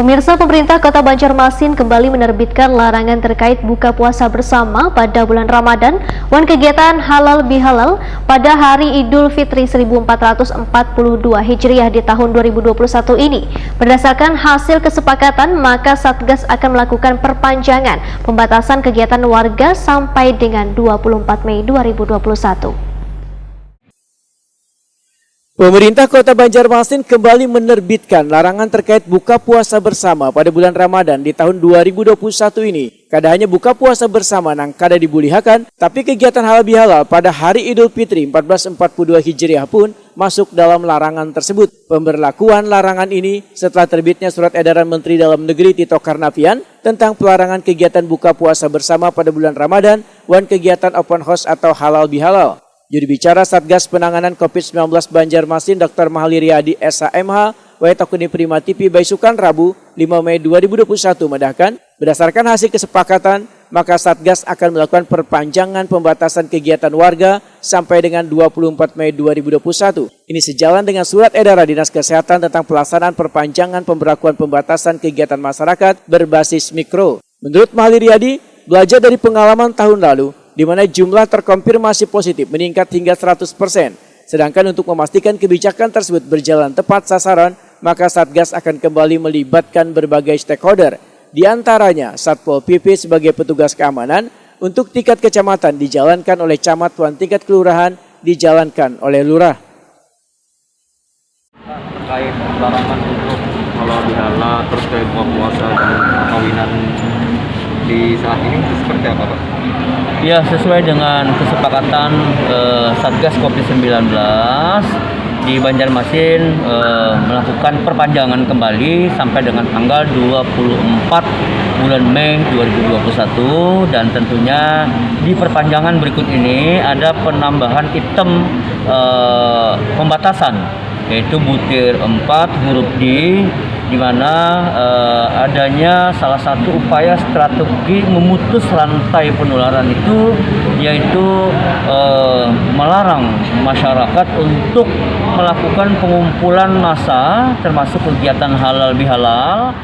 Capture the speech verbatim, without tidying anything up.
Pemirsa, pemerintah Kota Banjarmasin kembali menerbitkan larangan terkait buka puasa bersama pada bulan Ramadan wan kegiatan halal bihalal pada hari Idul Fitri seribu empat ratus empat puluh dua Hijriah di tahun dua ribu dua puluh satu ini. Berdasarkan hasil kesepakatan, maka Satgas akan melakukan perpanjangan pembatasan kegiatan warga sampai dengan dua puluh empat Mei dua ribu dua puluh satu. Pemerintah Kota Banjarmasin kembali menerbitkan larangan terkait buka puasa bersama pada bulan Ramadan di tahun dua ribu dua puluh satu ini. Kada hanya buka puasa bersama nang kada dibulihakan, tapi kegiatan halal bihalal pada hari Idul Fitri empat belas empat puluh dua Hijriah pun masuk dalam larangan tersebut. Pemberlakuan larangan ini setelah terbitnya surat edaran Menteri Dalam Negeri Tito Karnavian tentang pelarangan kegiatan buka puasa bersama pada bulan Ramadan wan kegiatan open house atau halal bihalal. Juru bicara Satgas Penanganan Covid sembilan belas Banjarmasin, Doktor Mahali Riyadi, S H M H, wayah takuni Prima T V baisukan Rabu, lima Mei dua ribu dua puluh satu, madahkan, berdasarkan hasil kesepakatan, maka Satgas akan melakukan perpanjangan pembatasan kegiatan warga sampai dengan dua puluh empat Mei dua ribu dua puluh satu. Ini sejalan dengan surat edaran Dinas Kesehatan tentang pelaksanaan perpanjangan pemberlakuan pembatasan kegiatan masyarakat berbasis mikro. Menurut Mahali Riyadi, belajar dari pengalaman tahun lalu, di mana jumlah terkonfirmasi positif meningkat hingga seratus persen. Sedangkan untuk memastikan kebijakan tersebut berjalan tepat sasaran, maka Satgas akan kembali melibatkan berbagai stakeholder, di antaranya Satpol P P sebagai petugas keamanan, untuk tingkat kecamatan dijalankan oleh camat wan tingkat kelurahan dijalankan oleh lurah. Terkait larangan untuk halal bihalal, terus kayak buka puasa dan perkawinan di saat ini itu seperti apa, Pak? Ya, sesuai dengan kesepakatan eh, Satgas Covid sembilan belas di Banjarmasin eh, melakukan perpanjangan kembali sampai dengan tanggal dua puluh empat bulan Mei dua ribu dua puluh satu, dan tentunya di perpanjangan berikut ini ada penambahan item eh, pembatasan, yaitu butir empat huruf D, di mana eh, adanya salah satu upaya strategi memutus rantai penularan itu, yaitu eh, melarang masyarakat untuk melakukan pengumpulan massa, termasuk kegiatan halal bihalal.